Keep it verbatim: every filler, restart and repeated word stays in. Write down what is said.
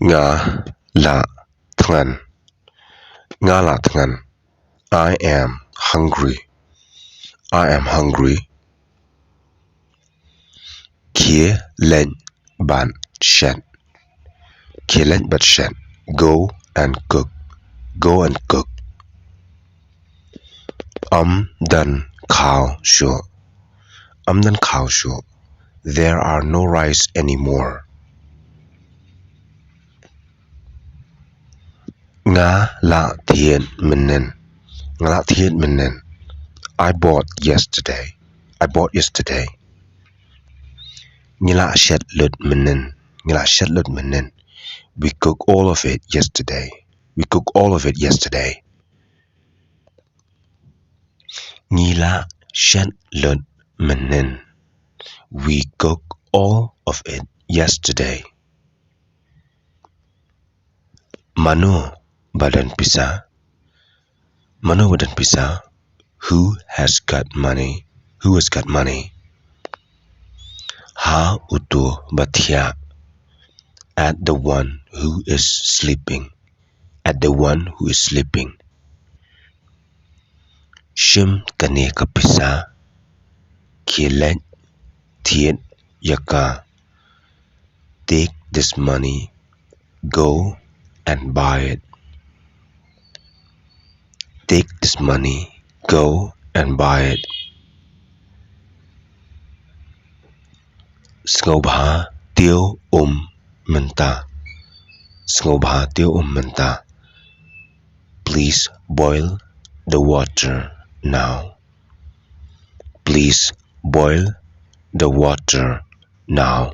Nga la thngan. Nga la thngan. I am hungry. I am hungry. Khie leit bad shet. Khie leit bad shet. Go and cook. Go and cook. Ym don khaw shuh. Ym don khaw shuh. There are no rice anymore. Nga la thied mynnin. Nga la thied mynnin. I bought yesterday. I bought yesterday. Ngi la shet lut mynnin. Ngi la shet lut mynnin. We cook all of it yesterday. We cook all of it yesterday. Ngi la shet lut mynnin. We cook all of it yesterday. Mano ba don pisa? Mano ba don pisa? Who has got money? Who has got money? Ha uto ba thiah. At the one who is sleeping. At the one who is sleeping. Shim kane ka pisa. Khie leit thied ïa ka. Take this money, go and buy it. Take this money, go and buy it. Sngewbha tiew um mynta. Sngewbha tiew um mynta. Please boil the water now. Please boil the water now.